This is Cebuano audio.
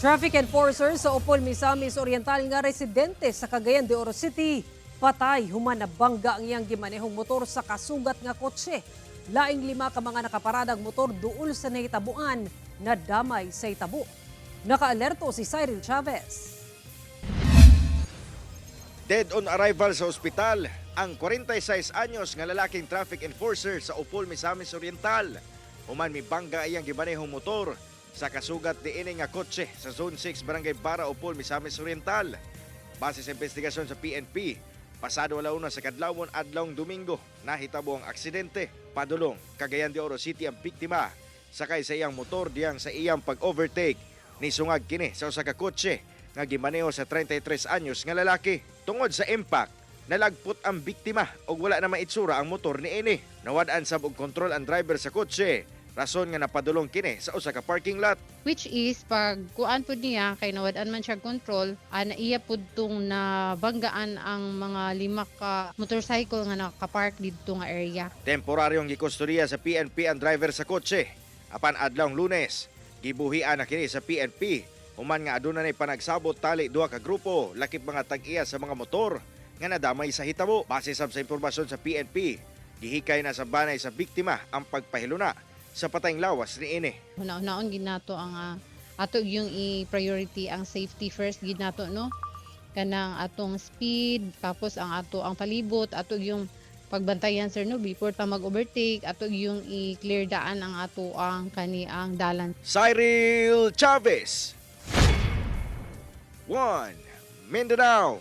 Traffic enforcer sa Opol, Misamis Oriental nga residente sa Cagayan de Oro City, patay human nabangga ang iyang gimanehong motor sa kasugat nga kotse. Laing lima ka mga nakaparadang motor duol sa nahitabuan na damay sa itabo. Nakaalerto si Cyril Chavez. Dead on arrival sa ospital ang 46 anyos nga lalaking traffic enforcer sa Opol, Misamis Oriental. Human mibangga iyang gimanehong motor sa kasugat diini nga kotse sa Zone 6, Barangay Bara, Opol, Misamis Oriental. Base sa investigasyon sa PNP, pasado 1:00 sa kadlawon adlawng Domingo, nahitabo ang aksidente. Padulong Cagayan de Oro City ang biktima sakay sa iyang motor diyang sa iyang pag-overtake nisungag kini sa usa ka kotse nga gimaneho sa 33 anyos nga lalaki. Tungod sa impact, nalagpot ang biktima ug wala na maitsura ang motor niini. Nawad-an sab og kontrol ang driver sa kotse, rason nga napadulong kini sa usa ka parking lot. Which is pag kuan pud niya kay nawad-an man siya control, ana iya pud tong nabanggaan ang mga lima ka motorcycle nga nakapark didto nga area. Temporaryong gikustodiya sa PNP ang driver sa kotse. Apan adlawng Lunes, gibuhian na kini sa PNP human nga aduna nay panagsabot tali duha ka grupo lakip mga tag-iya sa mga motor nga nadamay sa hitabo. Base sab sa impormasyon sa PNP, gihikay na sa banay sa biktima ang pagpahiluna sa patayng lawas niini. Huna-hunaon gid nato ang ato yung i-priority ang safety first gid nato, no, kanang atong speed, tapos ang ato ang palibot, ato yung pagbantayan, sir, no, before ta mag-overtake, ato yung i-clear daan ang ato ang kani ang dalan. Cyril Chavez. 1 Mindanao.